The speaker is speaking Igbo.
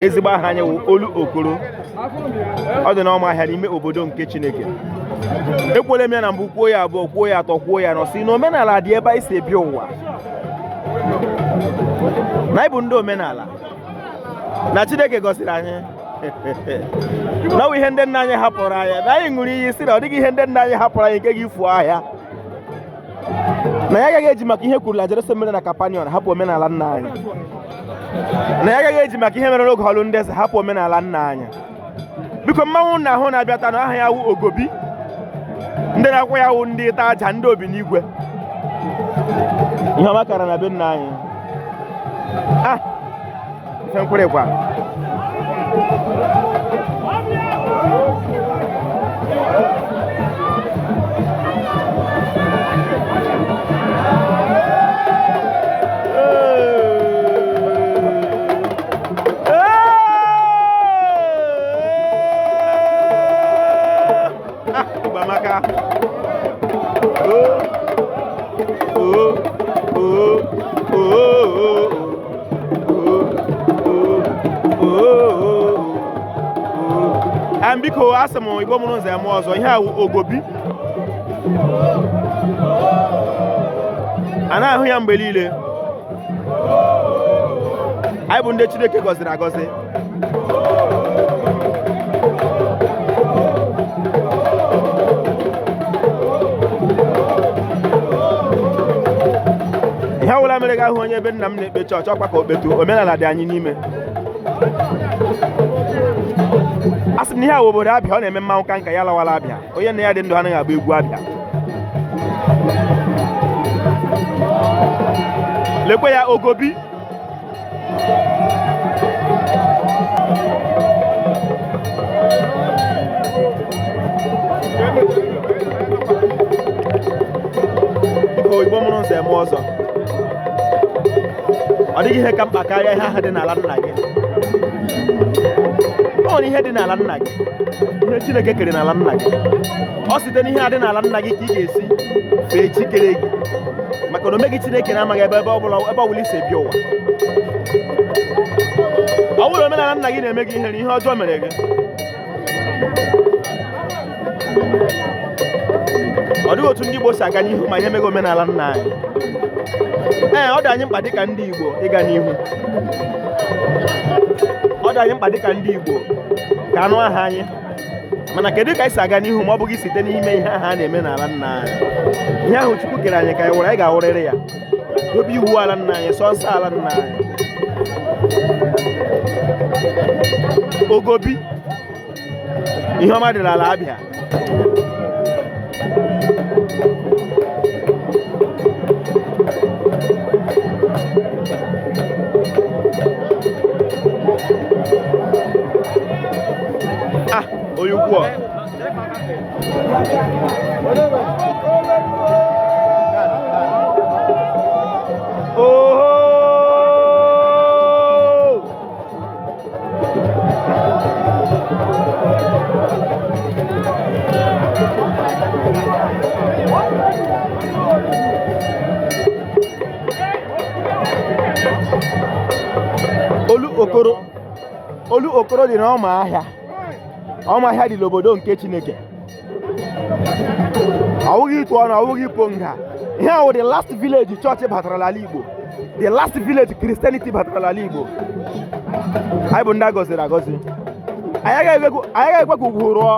Ezigbo aha anyị wụ Olu Okoro. Ọ dị n'Ọmahịa n'ime obodo nke Chineke. Ekwuola m ya na mbụ, kwuo ya abụọ, kwuo ya atọ, kwuo ya anọ, sị na omenala dị ebe anyị si ebi ụwa, na anyị bụ ndị omenala, na Chineke gọziri anyị, na ọ bụ ihe ndị nna anyị hapụrụ anyị, na anyị ṅụrụ iyi sị na ọ dịghị ihe ndị nna anyị hapụrụ anyị nke ga-efu ahịa, na ya agaghị eji maka ihe kwuru na Jerusalem mere na Kapanọn hapụ omenala nna anyị, na ya agaghị eji maka ihe mere n'oge ọlụ ndị eze hapụ omenala nna anyị. Biko, mmanwụ na ahụ na-abịata na aha ya wụ Ogobi, ndị na-akwụ ya wụ ndị ịta aja, ndị obi n'igwe. Ihe ọma kara na be nna anyị. Ah, ife nkwụrịkwa. Ah, Igbo amaka. Oh, oh, oh, oh, oh, oh, oh, oh. Biko, asị m Igbo mụrụ nze mụọ ọzọ, ihe a wụ Ogobi. A na-ahụ ya mgbe niile. Anyị bụ ndị Chineke gọziri agọzi. Ihe ọbụla mere gị ahụ onye ebe nna m na-ekpe chọọchị, ọkwa ka okpetu omenala dị anyị n'ime. A sị m na ihe a wụ obodo Abịa, ọ na-eme mmanwụ ka nka ya lawala Abịa. Onye nna ya dị ndụ anaghị agba egwu Abịa. Lekwe ya, Ogobi. Biko, Igbo mụrụ nze mụọ ọzọ, ọ dịghị ihe ka mkpa karịa ihe ahụ dị n'ala nna gị. O nwere ihe dị n'ala nna gị, ihe Chineke kere n'ala nna gị. Ọ site n'ihe a dị n'ala nna gị ka ị ga-esi fee chi kere gị, maka na omeghị Chineke na-amaghị ebe ebe ọbụla ebe ọbụla isi ebi ụwa. Ọ bụrụ omenala nna gị na-eme gị ihere, ihe ọjọọ mere gị. Ọ dịghị otu ndị Igbo si aga n'ihu ma ihe emeghị omenala nna anyị. Ee, ọ dị anyị mkpa dịka ndị Igbo ịga n'ihu. Ọ dị anyị mkpa dịka ndị Igbo ka anụ aha anyị. Mana kedu ka anyị si aga n'ihu ma ọ bụghị site n'ime ihe ahụ a na-eme n'ala nna anyị? Ihe ahụ Chukwu kere anyị ka anyị wụrụ, anyị ga-awụrịrị ya, dobe iwu ala nna anyị, sọ nsọ ala nna anyị. Ogobi, ihe ọma dị n'ala Abịa. Ah, onye ukwu ọ. Oho! Olu Okoro, Olu Okoro dị n'Ọmahịa. Ọmahịa dị n'obodo nke Chineke. Ọ wụghị ịtụ ọnụ, ọ wụghị ikpo nga. Ihe a wụ the last village chọọchị batara n'ala Igbo, the last village Christianity batara n'ala Igbo. Anyị bụ ndị a gọziri agọzi. Anyị agaghị ekwe ka ugwu rụọ.